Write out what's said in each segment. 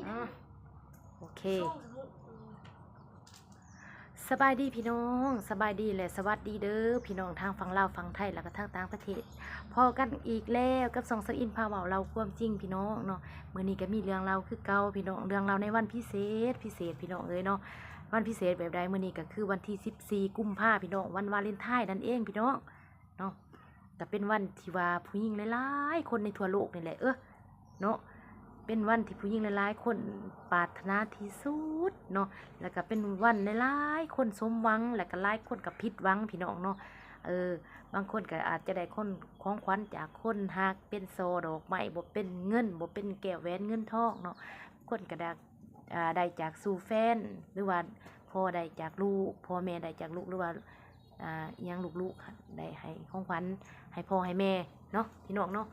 ອືມ ໂອເຄ ສະບາຍດີພີ່ນ້ອງ ສະບາຍດີ ແລະ ສະຫວັດດີເດີພີ່ນ້ອງ ທາງຝັ່ງລາວ ຝັ່ງໄທ ແລ້ວກໍທາງຕ່າງປະເທດ. ພໍ້ກັນອີກແລ້ວກັບຊ່ອງສາວອິນພາເວົ້າເລົ່າຄວາມຈິງພີ່ນ້ອງເນາະ. ມື້ນີ້ກໍມີເລື່ອງລາວຄືເກົ່າພີ່ນ້ອງ ເລື່ອງລາວໃນວັນພິເສດ ພິເສດພີ່ນ້ອງເອີຍເນາະ. ວັນພິເສດແບບໃດ? ມື້ນີ້ກໍຄືວັນທີສິບສີ່ກຸມພາພີ່ນ້ອງ ວັນວາເລັນທາຍນັ້ນເອງພີ່ນ້ອງເນາະ. ກໍເປັນວັນທີ່ວ່າຜູ້ຍິງຫຼາຍໆຄົນໃນທົ່ວໂລກນີ້ແຫຼະ ເອີ ເນາະ ເປັນວັນທີ່ຜູ້ຍິງຫຼາຍໆຄົນປາດຖະໜາທີ່ສຸດເນາະ ແລ້ວກໍເປັນວັນຫຼາຍໆຄົນສົມຫວັງ ແລ້ວກໍຫຼາຍຄົນກໍຜິດຫວັງພີ່ນ້ອງເນາະ. ເອີ ບາງຄົນກໍອາດຈະໄດ້ຂອງ ຂອງຂວັນຈາກຄົນຮັກ ເປັນສໍ່ດອກໄມ້ ບໍ່ເປັນເງິນ ບໍ່ເປັນແກ້ວແຫວນເງິນທອງເນາະ. ບາງຄົນກໍໄດ້ ອ່າ ໄດ້ຈາກສູ່ແຟນ ຫຼືວ່າພໍໄດ້ຈາກລູກ ພໍ່ແມ່ໄດ້ຈາກລູກ ຫຼືວ່າ ອ່າ ອີ່ຫຍັງ ລູກໆໄດ້ໃຫ້ຂອງຂວັນໃຫ້ພໍ່ໃຫ້ແມ່ເນາະ ພີ່ນ້ອງເນາະ.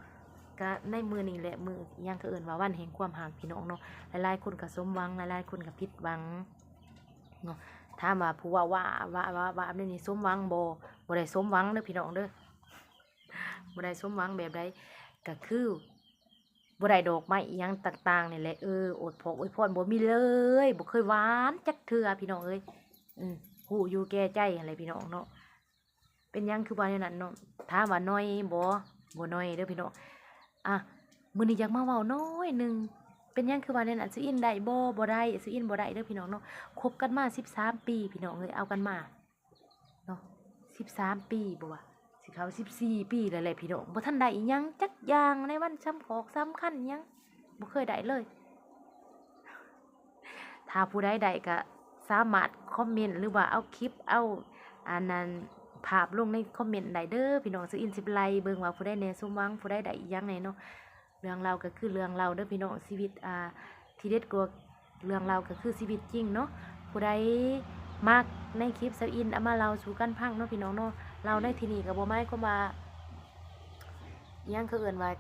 ກະໃນມື້ນີ້ແຫຼະ ມື້ອີ່ຫຍັງ ເຂົາເອີ້ນວ່າວັນແຫ່ງຄວາມຮັກ ພີ່ນ້ອງເນາະ. ຫຼາຍໆຄົນກໍສົມຫວັງ ຫຼາຍໆຄົນກໍຜິດຫວັງເນາະ. ຖາມວ່າຜູ້ເວົ້າວ່າ ວ່າ ວ່າ ວ່າແນວນີ້ສົມຫວັງບໍ່? ບໍ່ໄດ້ສົມຫວັງເດີພີ່ນ້ອງເດີ ບໍ່ໄດ້ສົມຫວັງແບບໃດ ກໍຄື ບໍ່ໄດ້ດອກໄມ້ອີ່ຫຍັງຕ່າງໆນີ້ແຫຼະ ເອີ ອວຍພອກອວຍພອນບໍ່ມີເລີຍ ບໍ່ເຄີຍຫວານຈັກເທື່ອພີ່ນ້ອງເອີຍ. ອືມ ຮູ້ຢູ່ແກ່ໃຈຫັ້ນແຫຼະພີ່ນ້ອງເນາະ. ເປັນຫຍັງຄືວ່າແນວນັ້ນເນາະ? ຖາມວ່າໜ້ອຍບໍ່? ບໍ່ໜ້ອຍເດີພີ່ນ້ອງ. ອ່ະ ມື້ນີ້ຢາກມາເວົ້າໜ້ອຍໜຶ່ງ ເປັນຫຍັງຄືວ່າແນວນັ້ນ? ສາວອິນໄດ້ບໍ່? ບໍ່ໄດ້ ສາວອິນບໍ່ໄດ້ເດີພີ່ນ້ອງເນາະ. ຄົບກັນມາສິບສາມປີພີ່ນ້ອງເອີຍ ເອົາກັນມາ ເນາະ ສິບສາມປີບໍ່ວະ ຊິເຂົ້າສິບສີ່ປີແລ້ວແຫຼະພີ່ນ້ອງ ບໍ່ທັນໄດ້ອີ່ຫຍັງຈັກຢ່າງໃນວັນສຳຄອກສຳຄັນຫຍັງ ບໍ່ເຄີຍໄດ້ເລີຍ. ຖ້າຜູ້ໃດໄດ້ກໍສາມາດຄອມເມັນ ຫຼືວ່າເອົາຄລິບ ເອົາອັນນັ້ນ ພາບລົງໃນຄອມເມັນໄດ້ເດີພີ່ນ້ອງ. ສາວອິນຊິໄລ່ເບິ່ງວ່າຜູ້ໃດແດ່ສົມຫວັງ ຜູ້ໃດໄດ້ອີ່ຫຍັງແດ່ເນາະ. ເລື່ອງລາວກໍຄືເລື່ອງລາວເດີພີ່ນ້ອງ ຊີວິດ ອ່າ ທີ່ເດັດກວ່າເລື່ອງລາວກໍຄືຊີວິດຈິງເນາະ. ຜູ້ໃດມັກໃນຄລິບສາວອິນເອົາມາເລົ່າສູ່ກັນຟັງເນາະພີ່ນ້ອງເນາະ. ເລົ່າໃນທີ່ນີ້ກໍບໍ່ໝາຍຄວາມວ່າຫຍັງ ເຂົາເອີ້ນວ່າ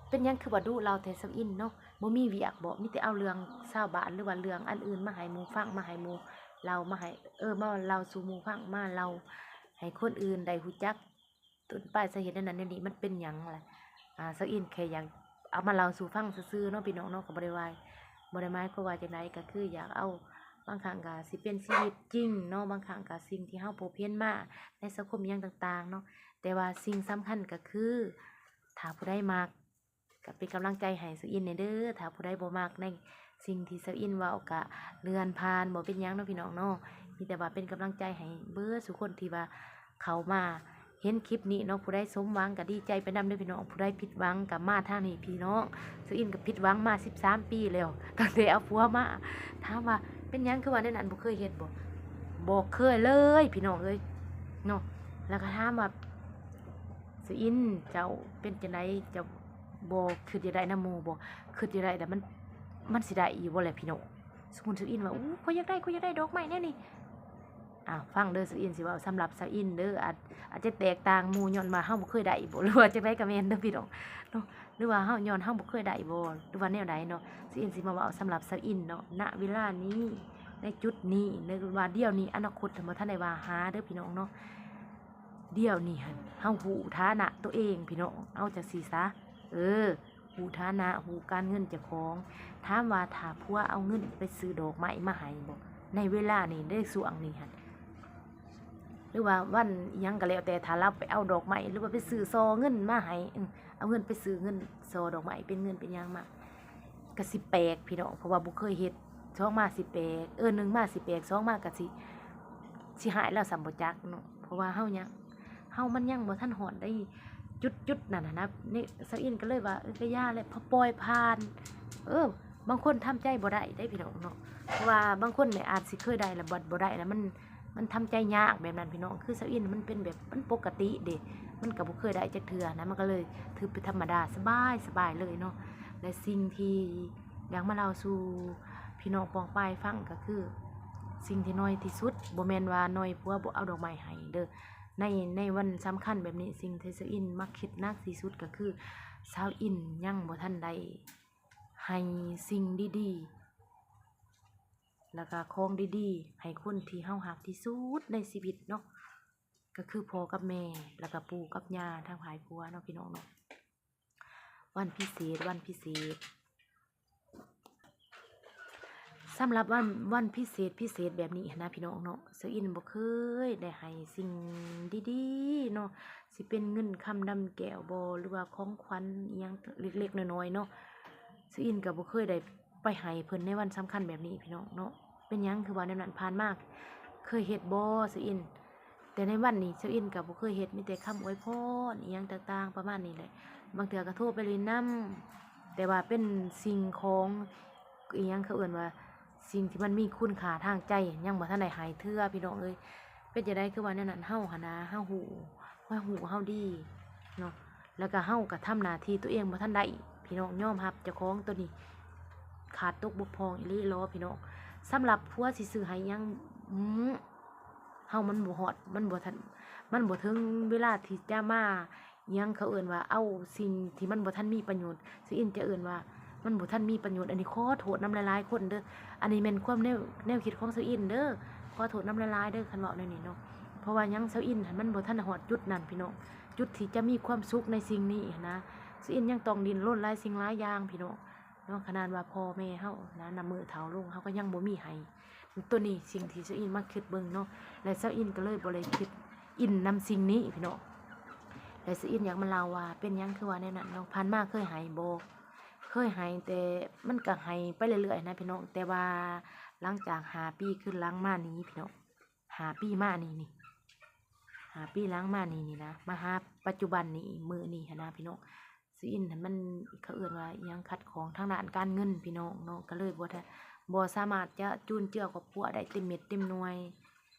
ເປັນຫຍັງຄືວ່າດຸເລົ່າແທ້ສາວອິນເນາະ ບໍ່ມີວຽກບໍ? ມີແຕ່ເອົາເລື່ອງຊາວບ້ານ ຫຼືວ່າເລື່ອງອັນອື່ນມາໃຫ້ໝູ່ຟັງ ມາໃຫ້ໝູ່ເລົ່າ ມາໃຫ້ ເອີ ມາເລົ່າສູ່ໝູ່ຟັງ ມາເລົ່າໃຫ້ຄົນອື່ນໄດ້ຮູ້ຈັກ ຕົ້ນປາຍສາເຫດແນວນັ້ນແນວນີ້ມັນເປັນຫຍັງລະ? ອ່າ ສາວອິນແຄ່ຢາກເອົາມາເລົ່າສູ່ຟັງຊື່ໆເນາະພີ່ນ້ອງເນາະ ກໍບໍ່ໄດ້ວ່າ ບໍ່ໄດ້ໝາຍຄວາມວ່າຈັ່ງໃດ ກໍຄືຢາກເອົາ ບາງຄັ້ງກໍຊິເປັນຊີວິດຈິງເນາະ ບາງຄັ້ງກໍສິ່ງທີ່ເຮົາພົບເຫັນມາໃນສັງຄົມອີ່ຫຍັງຕ່າງໆເນາະ. ແຕ່ວ່າສິ່ງສຳຄັນກໍຄື ຖ້າຜູ້ໃດມັກ ກໍເປັນກຳລັງໃຈໃຫ້ສາວອິນແດ່ເດີ. ຖ້າຜູ້ໃດບໍ່ມັກໃນສິ່ງທີ່ສາວອິນເວົ້າ ກໍເລື່ອນຜ່ານ ບໍ່ເປັນຫຍັງເນາະພີ່ນ້ອງເນາະ. ມີແຕ່ວ່າເປັນກຳລັງໃຈໃຫ້ເບິດສູ່ຄົນທີ່ວ່າເຂົ້າມາເຫັນຄລິບນີ້ເນາະ. ຜູ້ໃດສົມຫວັງກໍດີໃຈໄປນຳເດີພີ່ນ້ອງ ຜູ້ໃດຜິດຫວັງກໍມາທາງນີ້ພີ່ນ້ອງ. ສາວອິນກໍຜິດຫວັງມາສິບສາມປີແລ້ວ ຕັ້ງແຕ່ເອົາຜົວມາ. ຖາມວ່າເປັນຫຍັງຄືວ່າແນວນັ້ນ ບໍ່ເຄີຍເຮັດບໍ່? ບໍ່ເຄີຍເລີຍພີ່ນ້ອງເອີຍເນາະ. ແລ້ວກໍຖາມວ່າ ສາວອິນ ເຈົ້າເປັນຈັ່ງໃດ ເຈົ້າບໍ່ຄິດຢາກໄດ້ນຳໝູ່ບໍ່? ຄິດຢາກໄດ້ ແຕ່ມັນ ມັນຊິໄດ້ຢູ່ບໍ່ແຫຼະພີ່ນ້ອງ? ສົມມຸດສາວອິນວ່າ ໂອ້ ຂ້ອຍຢາກໄດ້ ຂ້ອຍຢາກໄດ້ດອກໄມ້ແນວນີ້. ອ່າ ຟັງເດີ ສາວອິນຊິເວົ້າສຳລັບສາວອິນເດີ. ອາດ ອາດຈະແຕກຕ່າງໝູ່ ຍ້ອນວ່າເຮົາບໍ່ເຄີຍໄດ້ບໍ ຫຼືວ່າຈັ່ງໃດກໍແມ່ນເດີພີ່ນ້ອງເນາະ. ຫຼືວ່າເຮົາ ຍ້ອນເຮົາບໍ່ເຄີຍໄດ້ບໍ ຫຼືວ່າແນວໃດເນາະ? ສາວອິນຊິມາເວົ້າສຳລັບສາວອິນເນາະ ນະເວລານີ້ ໃນຈຸດນີ້ ໃນວ່າດຽວນີ້ ອະນາຄົດບໍ່ທັນໄດ້ວ່າຫາເດີພີ່ນ້ອງເນາະ. ດຽວນີ້ຫັ້ນ ເຮົາຮູ້ຖານະໂຕເອງພີ່ນ້ອງ ເອົາຈັ່ງຊີ້ຊະ ເອີ ຮູ້ຖານະ ຮູ້ການເງິນເຈົ້າຂອງ. ຖາມວ່າຖ້າຜົວເອົາເງິນໄປຊື້ດອກໄມ້ມາໃຫ້ບໍ ໃນເວລານີ້ ໃນຊ່ວງນີ້ຫັ້ນ? ຫຼືວ່າວັນອີ່ຫຍັງກໍແລ້ວແຕ່ ຖ້າລາວໄປເອົາດອກໄມ້ ຫຼືວ່າໄປຊື້ສໍ່ເງິນມາໃຫ້ ເອີ ເອົາເງິນໄປຊື້ເງິນ ສໍ່ດອກໄມ້ ເປັນເງິນເປັນຫຍັງມາ ກໍຊິແປກພີ່ນ້ອງ ເພາະວ່າບໍ່ເຄີຍເຮັດ. ສອງມາຊິແປກ ເອີ ໜຶ່ງມາຊິແປກ ສອງມາກໍຊິ ຊິຮ້າຍແລ້ວຊ້ຳບໍ່ຈັກເນາະ. ເພາະວ່າເຮົາຍັງ ເຮົາມັນຍັງບໍ່ທັນຮອດໄດ້ຈຸດໆນັ້ນຫັ້ນນະ. ນີ້ສາວອິນກໍເລີຍວ່າ ເອີ ກໍຢ່າແຫຼະ ພໍປ່ອຍຜ່ານ. ເອີ ບາງຄົນທຳໃຈບໍ່ໄດ້ເດ້ພີ່ນ້ອງເນາະ ເພາະວ່າບາງຄົນນີ້ອາດຊິເຄີຍໄດ້ ແລ້ວບັດບໍ່ໄດ້ ແລ້ວມັນ ມັນທຳໃຈຍາກແບບນັ້ນພີ່ນ້ອງ. ຄືສາວອິນມັນເປັນແບບ ມັນປົກກະຕິເດ້ ມັນກໍບໍ່ເຄີຍໄດ້ຈັກເທື່ອນະ ມັນກໍເລີຍຖືເປັນທຳມະດາ ສະບາຍ ສະບາຍເລີຍເນາະ. ແລະ ສິ່ງທີ່ຢາກມາເລົ່າສູ່ພີ່ນ້ອງປ້ອງປາຍຟັງກໍຄື ສິ່ງທີ່ໜ້ອຍທີ່ສຸດ ບໍ່ແມ່ນວ່າໜ້ອຍຜົວບໍ່ເອົາດອກໄມ້ໃຫ້ເດີ ໃນ ໃນວັນສຳຄັນແບບນີ້ ສິ່ງທີ່ສາວອິນມັກຄິດໜັກທີ່ສຸດກໍຄື ສາວອິນຍັງບໍ່ທັນໄດ້ໃຫ້ສິ່ງດີໆ ແລ້ວກໍຂອງດີໆ ໃຫ້ຄົນທີ່ເຮົາຮັກທີ່ສຸດໃນຊີວິດເນາະ ກໍຄືພໍ່ກັບແມ່ ແລ້ວກໍປູ່ກັບຍ່າທາງຝ່າຍຜົວເນາະ ພີ່ນ້ອງເນາະ. ວັນພິເສດ ວັນພິເສດ ສຳລັບວັນ ວັນພິເສດ ພິເສດແບບນີ້ຫັ້ນນະພີ່ນ້ອງເນາະ, ສາວອິນບໍ່ເຄີຍໄດ້ໃຫ້ສິ່ງດີໆເນາະ, ຊິເປັນເງິນຄຳດຳແກ້ວບໍ ຫຼືວ່າຂອງຂວັນອີ່ຫຍັງເລັກໆນ້ອຍໆເນາະ, ສາວອິນກໍບໍ່ເຄີຍໄດ້ໄປໃຫ້ເພິ່ນໃນວັນສຳຄັນແບບນີ້ພີ່ນ້ອງເນາະ. ເປັນຫຍັງຄືວ່າແນວນັ້ນ? ຜ່ານມາເຄີຍເຮັດບໍສາວອິນ? ແຕ່ໃນວັນນີ້ສາວອິນກໍບໍ່ເຄີຍເຮັດ, ມີແຕ່ຄຳອວຍພອນອີ່ຫຍັງຕ່າງໆປະມານນີ້ແຫຼະ. ບາງເທື່ອກໍໂທໄປຫຼິ້ນນຳ, ແຕ່ວ່າເປັນສິ່ງຂອງ ອີ່ຫຍັງເຂົາເອີ້ນວ່າ ສິ່ງທີ່ມັນມີຄຸນຄ່າທາງໃຈ ຍັງບໍ່ທັນໄດ້ໃຫ້ເທື່ອພີ່ນ້ອງເອີຍ. ເປັນຈັ່ງໃດຄືວ່າແນວນັ້ນ? ເຮົາຫັ້ນນະ ເຮົາຮູ້ ເຮົາຮູ້ເຮົາດີເນາະ, ແລ້ວກໍເຮົາກໍທຳໜ້າທີ່ຕົວເອງບໍ່ທັນໄດ້ພີ່ນ້ອງ, ຍອມຮັບເຈົ້າຂອງຕົວນີ້ຂາດຕົກບົກຜ່ອງອີ່ຫຼີຫຼໍພີ່ນ້ອງ. ສຳລັບຜົວຊິຊື້ໃຫ້ຫຍັງ ອື ເຮົາມັນບໍ່ຮອດ ມັນບໍ່ທັນ ມັນບໍ່ເຖິງເວລາທີ່ຈະມາ ຫຍັງເຂົາເອີ້ນວ່າ ເອົາສິ່ງທີ່ມັນບໍ່ທັນມີປະໂຫຍດ, ສາວອິນຈະເອີ້ນວ່າມັນບໍ່ທັນມີປະໂຫຍດ. ອັນນີ້ຂໍໂທດນຳຫຼາຍໆຄົນເດີ້, ອັນນີ້ແມ່ນຄວາມແນວ ແນວຄິດຂອງສາວອິນເດີ້, ຂໍໂທດນຳຫຼາຍໆເດີ້ ຄັນເວົ້າແນວນີ້ເນາະ. ເພາະວ່າຫຍັງ? ສາວອິນຫັ້ນມັນບໍ່ທັນຮອດຈຸດນັ້ນພີ່ນ້ອງ, ຈຸດທີ່ຈະມີຄວາມສຸກໃນສິ່ງນີ້ຫັ້ນນະ, ສາວອິນຍັງຕ້ອງດີ້ນລົນຫຼາຍສິ່ງຫຼາຍຢ່າງພີ່ນ້ອງເນາະ. ຂະໜາດວ່າພໍ່ແມ່ເຮົານະ ນຳມື້ເຖົ້າລົງ ເຮົາກໍຍັງບໍ່ມີໃຫ້. ຕົວນີ້ສິ່ງທີ່ສາວອິນມາຄິດເບິ່ງເນາະ, ແລະ ສາວອິນກໍເລີຍບໍ່ໄດ້ຄິດອິນນຳສິ່ງນີ້ພີ່ນ້ອງ. ແລະ ສາວອິນຢາກມາເລົ່າວ່າເປັນຫຍັງຄືວ່າແນວນັ້ນເນາະ. ຜ່ານມາເຄີຍໃຫ້ບໍ່? ເຄີຍໃຫ້, ແຕ່ມັນກໍໃຫ້ໄປເລື້ອຍໆນະພີ່ນ້ອງ, ແຕ່ວ່າຫຼັງຈາກຫ້າປີຄືນຫຼັງມານີ້ພີ່ນ້ອງ, ຫ້າປີມານີ້ນີ້ ຫ້າປີຫຼັງມານີ້ນີ້ນະ ມາຫາປັດຈຸບັນນີ້ ມື້ນີ້ຫັ້ນນະພີ່ນ້ອງ, ສາວອິນຫັ້ນມັນ ເຂົາເອີ້ນວ່າອີ່ຫຍັງ ຂັດຂ້ອງທາງດ້ານການເງິນພີ່ນ້ອງເນາະ, ກໍເລີຍບໍ່ ບໍ່ສາມາດຈະຈຸນເຈືອຄອບຄົວໄດ້ເຕັມເມັດເຕັມໜ່ວຍ.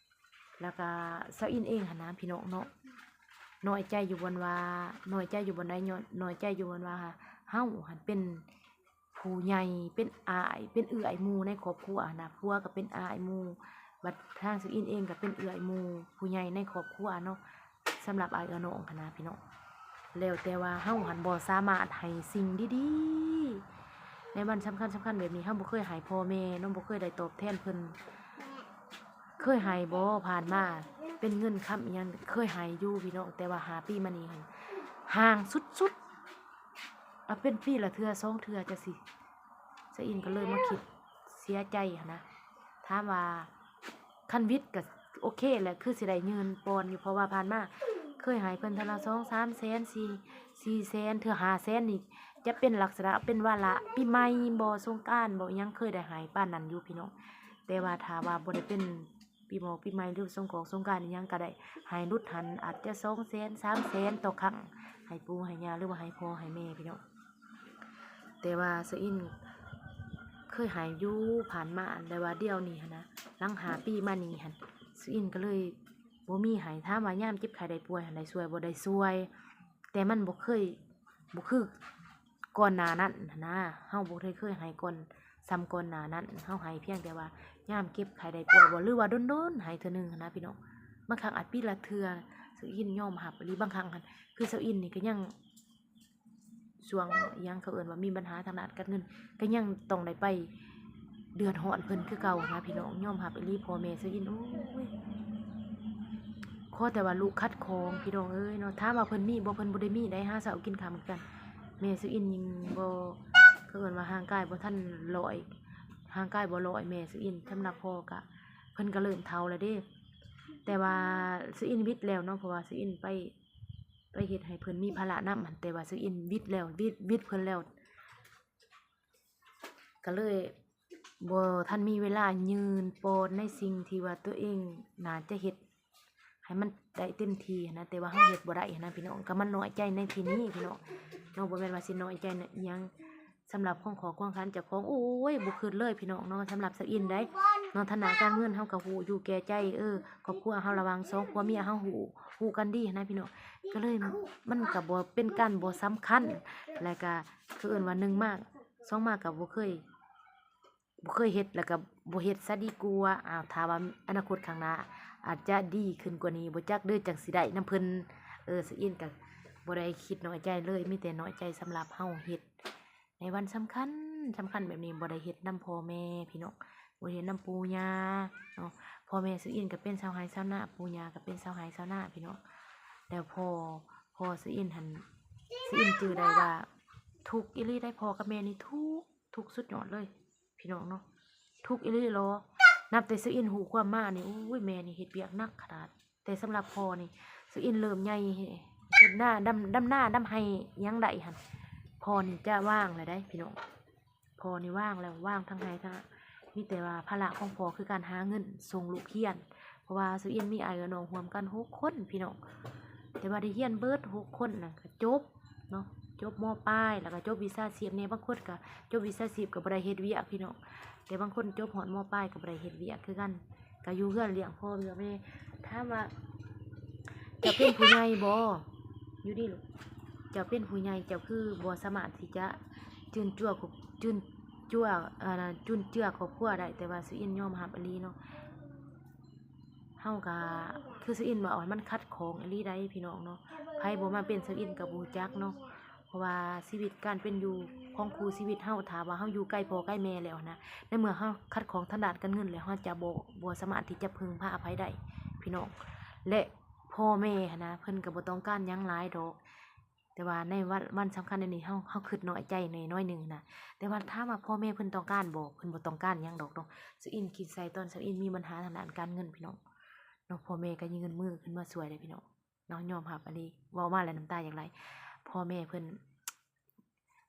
ແລ້ວກໍສາວອິນເອງຫັ້ນນະພີ່ນ້ອງເນາະ ນ້ອຍໃຈຢູ່ບ່ອນວ່າ ນ້ອຍໃຈຢູ່ບ່ອນໃດ? ນ້ອຍໃຈຢູ່ບ່ອນວ່າເຮົາຫັ້ນເປັນຜູ້ໃຫຍ່ ເປັນອ້າຍ ເປັນເອື້ອຍໝູ່ໃນຄອບຄົວຫັ້ນນະ, ຜົວກໍເປັນອ້າຍໝູ່, ບັດທາງສາວອິນເອງກໍເປັນເອື້ອຍໝູ່ຜູ້ໃຫຍ່ໃນຄອບຄົວເນາະ. ສຳລັບອ້າຍເອື້ອຍນ້ອງຫັ້ນນະພີ່ນ້ອງ, ແລ້ວແຕ່ວ່າເຮົາຫັ້ນບໍ່ສາມາດໃຫ້ສິ່ງດີໆ ໃນວັນສຳຄັນໆແບບນີ້, ເຮົາບໍ່ເຄີຍໃຫ້ພໍ່ແມ່ເນາະ, ບໍ່ເຄີຍໄດ້ຕອບແທນເພິ່ນ. ເຄີຍໃຫ້ບໍ່ຜ່ານມາ? ເປັນເງິນຄຳອີ່ຫຍັງເຄີຍໃຫ້ຢູ່ພີ່ນ້ອງ, ແຕ່ວ່າຫ້າປີມານີ້ຫັ້ນຫ່າງສຸດໆ, ເອົາເປັນປີລະເທື່ອສອງເທື່ອຈັ່ງຊີ້. ສາວອິນກໍເລີຍມາຄິດເສຍໃຈຫັ້ນນະ. ຖາມວ່າຄັນຫວິດກໍໂອເຄແຫຼະ, ຄືຊິໄດ້ຍື່ນປ່ອນຢູ່, ເພາະວ່າຜ່ານມາເຄີຍໃຫ້ເພິ່ນເທື່ອລະສອງສາມແສນ ສີ່ ສີ່ແສນ ເທື່ອຫ້າແສນນີ້ ຈະເປັນລັກສະນະເປັນວາລະປີໃໝ່ບໍ ສົງການບໍ ຫຍັງເຄີຍໄດ້ໃຫ້ປານນັ້ນຢູ່ພີ່ນ້ອງ. ແຕ່ວ່າຖ້າວ່າບໍ່ໄດ້ເປັນປີໝໍກປີໃໝ່ ຫຼື ສົງກອກສົງການອີ່ຫຍັງກໍໄດ້ ໃຫ້ຫຼຸດຫັ້ນອາດຈະສອງແສນ ສາມແສນຕໍ່ຄັ້ງ ໃຫ້ປູ່ໃຫ້ຍ່າ ຫຼືວ່າໃຫ້ພໍ່ໃຫ້ແມ່ພີ່ນ້ອງ. ແຕ່ວ່າສາວອິນເຄີຍໃຫ້ຢູ່ຜ່ານມາ, ແຕ່ວ່າດຽວນີ້ຫັ້ນນະ ຫຼັງຫ້າປີມານີ້ຫັ້ນ ສາວອິນກໍເລີຍບໍ່ມີໃຫ້. ຖາມວ່າຍາມເຈັບໄຂ້ໄດ້ປ່ວຍຫັ້ນ ໄດ້ຊ່ວຍບໍ່? ໄດ້ຊ່ວຍ, ແຕ່ມັນບໍ່ເຄີຍ ບໍ່ຄືກ່ອນໜ້ານັ້ນຫັ້ນນະ, ເຮົາບໍ່ໄດ້ເຄີຍໃຫ້ກ່ອນ ສ່ຳກ່ອນໜ້ານັ້ນ. ເຮົາໃຫ້ພຽງແຕ່ວ່າຍາມເຈັບໄຂ້ໄດ້ປ່ວຍບໍ ຫຼືວ່າດົນໆໃຫ້ເທື່ອໜຶ່ງຫັ້ນນະພີ່ນ້ອງ, ບາງຄັ້ງອາດປີລະເທື່ອ. ສາວອິນຍອມຮັບອີ່ຫຼີ, ບາງຄັ້ງຫັ້ນ ຄືສາວອິນນີ້ກໍຍັງ ຊ່ວງຫຍັງເຂົາເອີ້ນວ່າມີບັນຫາທາງດ້ານການເງິນ ກໍຍັງຕ້ອງໄດ້ໄປເດືອດຮ້ອນເພິ່ນຄືເກົ່ານະພີ່ນ້ອງ. ຍອມຮັບອີ່ຫຼີ ພໍ່ແມ່ສາວອິນ ໂອ້ຍ ຂໍແຕ່ວ່າລູກຂັດຂ້ອງພີ່ນ້ອງເອີຍເນາະ. ຖາມວ່າເພິ່ນມີບໍ່? ເພິ່ນບໍ່ໄດ້ມີໃດ, ຫາເຊົ້າກິນຄ່ຳຄືກັນ. ແມ່ສາວອິນຍັງບໍ່ ເຂົາເອີ້ນວ່າຮ່າງກາຍບໍ່ທັນຮ້ອຍ ຮ່າງກາຍບໍ່ຮ້ອຍແມ່ສາວອິນ. ສຳລັບພໍ່ກະ ເພິ່ນກະເລີ່ມເຖົ້າແລ້ວເດ້, ແຕ່ວ່າສາວອິນຫວິດແລ້ວເນາະ, ເພາະວ່າສາວອິນໄປ ໄປເຮັດໃຫ້ເພິ່ນມີພາລະນຳຫັ້ນ, ແຕ່ວ່າສາວອິນຫວິດແລ້ວ ຫວິດ ຫວິດເພິ່ນແລ້ວ ກໍເລີຍບໍ່ທັນມີເວລາຍື່ນປ່ອນໃນສິ່ງທີ່ວ່າຕົວເອງໜ້າຈະເຮັດໃຫ້ມັນໄດ້ເຕັມທີ່ຫັ້ນນະ, ແຕ່ວ່າເຮົາເຮັດບໍ່ໄດ້ຫັ້ນນະພີ່ນ້ອງ. ກໍມານ້ອຍໃຈໃນທີ່ນີ້ພີ່ນ້ອງເນາະ, ບໍ່ແມ່ນວ່າຊິນ້ອຍໃຈນະ ອີ່ຫຍັງ. ສຳລັບຂອງຂໍຂອງຂັນເຈົ້າຂອງ ໂອ້ຍ ບໍ່ຄິດເລີຍພີ່ນ້ອງເນາະ. ສຳລັບສາວອິນໃດ໋ເນາະ, ຖານະການເງິນເຮົາກໍຮູ້ຢູ່ແກ່ໃຈ, ເອີ ຄອບຄົວເຮົາລະຫວ່າງສອງຜົວເມຍເຮົາຮູ້ ຮູ້ກັນດີຫັ້ນນະພີ່ນ້ອງ. ກໍເລີຍມັນກໍບໍ່ເປັນການບໍ່ສຳຄັນ, ແລ້ວກໍຄືເອີ້ນວ່າ ໜຶ່ງມາ ສອງມາກໍບໍ່ເຄີຍ ບໍ່ເຄີຍເຮັດ ແລ້ວກໍບໍ່ເຮັດຊະດີກວ່າ. ອ້າວ ຖ້າວ່າອະນາຄົດຂ້າງໜ້າອາດຈະດີຂຶ້ນກວ່ານີ້ ບໍ່ຈັກເດີ ຈັ່ງຊິໄດ້ນຳເພິ່ນ. ເອີ ສາວອິນກໍບໍ່ໄດ້ຄິດນ້ອຍໃຈເລີຍ, ມີແຕ່ນ້ອຍໃຈສຳລັບເຮົາເຮັດໃນວັນສຳຄັນ ສຳຄັນແບບນີ້ ບໍ່ໄດ້ເຮັດນຳພໍ່ແມ່ພີ່ນ້ອງ, ບໍ່ໄດ້ເຮັດນຳປູ່ຍ່າເນາະ. ພໍ່ແມ່ສາວອິນກໍເປັນຊາວໄຮ່ຊາວນາ, ປູ່ຍ່າກໍເປັນຊາວໄຮ່ຊາວນາພີ່ນ້ອງ. ແລ້ວພໍ່ ພໍ່ສາວອິນຫັ້ນ ສາວອິນຈື່ໄດ້ວ່າທຸກອີ່ຫຼີໄດ໋, ພໍ່ກັບແມ່ນີ້ທຸກ ທຸກສຸດຍອດເລີຍ ພີ່ນ້ອງເນາະ. ທຸກອີ່ຫຼີຫຼໍ. ນັບແຕ່ສາວອິນຮູ້ຄວາມມານີ້ ໂອ້ຍ ແມ່ນີ້ເຮັດວຽກໜັກຂະໜາດ. ແຕ່ສຳລັບພໍ່ນີ້ ສາວອິນເລີ່ມໃຫຍ່ ເຮັດນາ ດຳ ດຳນາ ດຳໄຮ່ຫຍັງໄດ້ຫັ້ນ ພໍ່ນີ້ຈະວ່າງແລ້ວໃດ໋ພີ່ນ້ອງ. ພໍ່ນີ້ວ່າງແລ້ວ ວ່າງທັງໄຮ່ທັງ ມີແຕ່ວ່າພາລະຂອງພໍ່ຄືການຫາເງິນສົ່ງລູກຮຽນ ເພາະວ່າສາວອິນມີອ້າຍເອື້ອຍນ້ອງຮ່ວມກັນຫົກຄົນພີ່ນ້ອງ ແຕ່ວ່າໄດ້ຮຽນເບິດຫົກຄົນນະ ກະຈົບເນາະ ຈົບ ມ.ປາຍ ແລ້ວກະຈົບວິຊາຊີບແດ່. ບາງຄົນກະຈົບວິຊາຊີບກະບໍ່ໄດ້ເຮັດວຽກພີ່ນ້ອງ ແຕ່ບາງຄົນຈົບຮອດ ມ.ປາຍ ກະບໍ່ໄດ້ເຮັດວຽກຄືກັນ ກະຢູ່ເຮືອນລ້ຽງພໍ່ລ້ຽງແມ່. ຖາມວ່າ ເຈົ້າເປັນຜູ້ໃຫຍ່ບໍ່? ຢູ່ດີລູກ ເຈົ້າເປັນຜູ້ໃຫຍ່ ເຈົ້າຄືບໍ່ສາມາດທີ່ຈະຈຸນເຈືອ ຈຸນເຈືອ ອາ ຈຸນເຈືອຄອບຄົວໄດ້. ແຕ່ວ່າສາວອິນຍອມຮັບອີ່ຫຼີເນາະ ເຮົາກະ ຄືສາວອິນວ່າ ໂອ້ຍ ມັນຂັດຂ້ອງອີ່ຫຼີໃດ໋ພີ່ນ້ອງເນາະ. ໃຜບໍ່ມາເປັນສາວອິນກະບໍ່ຮູ້ຈັກເນາະ ເພາະວ່າຊີວິດການເປັນຢູ່ຂອງຄູ່ຊີວິດເຮົາ ຖ້າວ່າເຮົາຢູ່ໃກ້ພໍ່ໃກ້ແມ່ແລ້ວຫັ້ນນະ ໃນເມື່ອເຮົາຂັດຂ້ອງທາງດ້ານການເງິນແລ້ວ ເຮົາຈະບໍ່ ບໍ່ສາມາດທີ່ຈະເພິ່ງພາໃຜໄດ້ພີ່ນ້ອງ. ແລະ ພໍ່ແມ່ຫັ້ນນະ ເພິ່ນກະບໍ່ຕ້ອງການຫຍັງຫຼາຍດອກ ແຕ່ວ່າໃນວັນ ວັນສຳຄັນແນວນີ້ ເຮົາ ເຮົາຄິດນ້ອຍໃຈແດ່ໜ້ອຍໜຶ່ງນະ. ແຕ່ວ່າຖາມວ່າພໍ່ແມ່ເພິ່ນຕ້ອງການບໍ່? ເພິ່ນບໍ່ຕ້ອງການຫຍັງດອກເນາະ. ສາວອິນຄິດໃສ່ຕອນສາວອິນມີບັນຫາທາງດ້ານການເງິນພີ່ນ້ອງເນາະ ພໍ່ແມ່ກະຍື່ນມືຂຶ້ນມາຊ່ວຍເດ້ພີ່ນ້ອງເນາະ. ຍອມຮັບອີ່ຫຼີ ເວົ້າມາແລ້ວນ້ຳຕາຢາກໄຫຼ. ພໍ່ແມ່ເພິ່ນ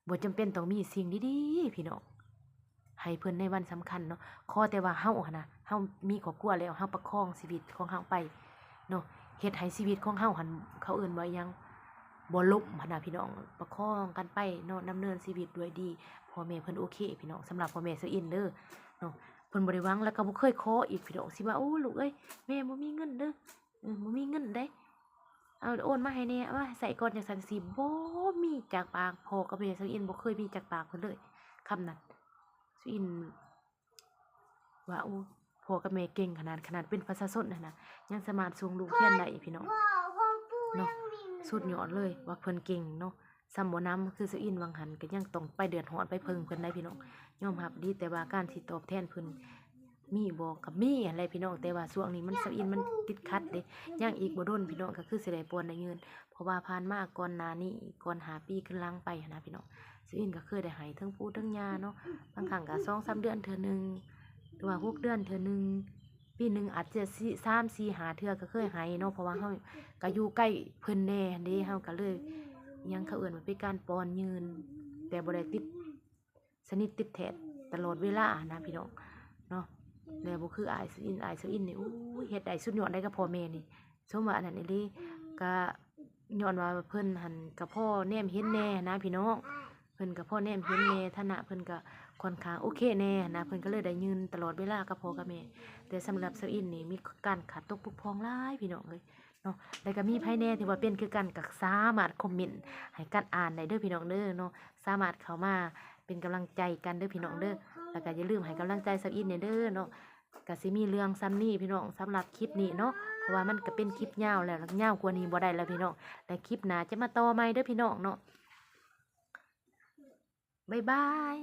ບໍ່ຈຳເປັນຕ້ອງມີສິ່ງດີໆພີ່ນ້ອງ ໃຫ້ເພິ່ນໃນວັນສຳຄັນເນາະ. ຂໍແຕ່ວ່າເຮົາຫັ້ນນະ ເຮົາມີຄອບຄົວແລ້ວ ເຮົາປະຄອງຊີວິດຂອງເຮົາໄປເນາະ ເຮັດໃຫ້ຊີວິດຂອງເຮົາຫັ້ນ ເຂົາເອີ້ນວ່າຫຍັງ ບໍ່ລົ້ມຫັ້ນນະພີ່ນ້ອງ ປະຄອງກັນໄປເນາະ ດຳເນີນຊີວິດດ້ວຍດີ. ພໍ່ແມ່ເພິ່ນໂອເຄພີ່ນ້ອງ ສຳລັບພໍ່ແມ່ສາວອິນເດີເນາະ. ເພິ່ນບໍ່ໄດ້ຫວັງ ແລ້ວກະບໍ່ເຄີຍຂໍອີກພີ່ນ້ອງ ຊິວ່າ ໂອ້ ລູກເອີຍ ແມ່ບໍ່ມີເງິນເດີ ເອີ ບໍ່ມີເງິນໃດ ເອົາໂອນມາໃຫ້ແດ່ ເອົາມາໃຫ້ໃຊ້ກ່ອນ ຈັ່ງຊັ້ນຈັ່ງຊີ້ ບໍ່ມີຈາກປາກພໍ່ກັບແມ່ສາວອິນ ບໍ່ເຄີຍມີຈາກປາກເພິ່ນເລີຍຄຳນັ້ນ. ສາວອິນວ່າ ໂອ້ ພໍ່ກັບແມ່ເກັ່ງຂະໜາດ ຂະໜາດເປັນປະຊາຊົນຫັ້ນນະ ຍັງສາມາດສົ່ງລູກຮຽນໄດ້ພີ່ນ້ອງເນາະ. ສຸດຍອດເລີຍວ່າເພິ່ນເກັ່ງເນາະ. ສ່ຳບໍ່ນຳ ຄືສາວອິນຫວ່າງຫັ້ນ ກະຍັງຕ້ອງໄປເດືອດຮ້ອນໄປເພິ່ງເພິ່ນໄດ໋ພີ່ນ້ອງ ຍອມຮັບດີ. ແຕ່ວ່າການຊິຕອບແທນເພິ່ນ ມີບໍ່ ກະມີຫັ້ນແຫຼະພີ່ນ້ອງ ແຕ່ວ່າຊ່ວງນີ້ມັນ ສາວອິນມັນຕິດຂັດເດ້ ຍັງອີກບໍ່ດົນພີ່ນ້ອງ ກະຄືຊິໄດ້ປ່ອນໄດ້ຍື່ນ. ເພາະວ່າຜ່ານມາກ່ອນໜ້ານີ້ ກ່ອນຫ້າປີຂຶ້ນຫຼັງໄປຫັ້ນນະພີ່ນ້ອງ ສາວອິນກະເຄີຍໄດ້ໃຫ້ເຖິງປູ່ເຖິງຍ່າເນາະ ບາງຄັ້ງກະສອງສາມເດືອນເທື່ອໜຶ່ງ ຫຼືວ່າຫົກເດືອນເທື່ອໜຶ່ງ ປີໜຶ່ງອາດຈະສາມສີ່ຫ້າເທື່ອກະເຄີຍໃຫ້ເນາະ. ເພາະວ່າເຮົາກະຢູ່ໃກ້ເພິ່ນແດ່ຫັ້ນເດ້ ເຮົາກະເລີຍ ຫຍັງ ເຂົາເອີ້ນວ່າເປັນການປ່ອນຍື່ນ ແຕ່ບໍ່ໄດ້ຕິດ ສະໜິດຕິດແທດຕະຫຼອດເວລານະພີ່ນ້ອງເນາະ. ແລະບໍ່ຄືອ້າຍສາວອິນ ອ້າຍສາວອິນນີ້ ໂອ້ຍ ເຮັດໄດ້ສຸດຍອດໄດ໋ກັບພໍ່ແມ່ນີ້ ສົມວ່າອັນນັ້ນອີ່ຫຼີ. ກະຍ້ອນວ່າເພິ່ນຫັ້ນກະພໍແນມເຫັນແດ່ນະພີ່ນ້ອງ ເພິ່ນກະພໍແນມເຫັນແດ່ ຖານະເພິ່ນກະຂ້ອນຂ້າງໂອເຄແດ່ນະ ເພິ່ນກະເລີຍໄດ້ຢືນຕະຫຼອດເວລາກັບພໍ່ກັບແມ່. ແຕ່ສຳລັບສາວອິນນີ້ມີການຂາດຕົກບົກຜ່ອງຫຼາຍພີ່ນ້ອງເອີຍ ເນາະ ແລ້ວກະມີໃຜແດ່ທີ່ວ່າເປັນຄືກັນ ກະສາມາດຄອມເມັນໃຫ້ກັນອ່ານໄດ້ເດີພີ່ນ້ອງເດີເນາະ. ສາມາດເຂົ້າມາເປັນກຳລັງໃຈກັນເດີພີ່ນ້ອງເດີ ແລ້ວກະຢ່າລືມໃຫ້ກຳລັງໃຈສາວອິນແດ່ເດີເນາະ. ກະຊິມີເລື່ອງສ່ຳນີ້ພີ່ນ້ອງ ສຳລັບຄລິບນີ້ເນາະ ເພາະວ່າມັນກະເປັນຄລິບຍາວແລ້ວ ຍາວກວ່ານີ້ບໍ່ໄດ້ແລ້ວພີ່ນ້ອງ. ແລະຄລິບໜ້າຈະມາຕໍ່ໃໝ່ເດີພີ່ນ້ອງເນາະ. ບາຍບາຍ.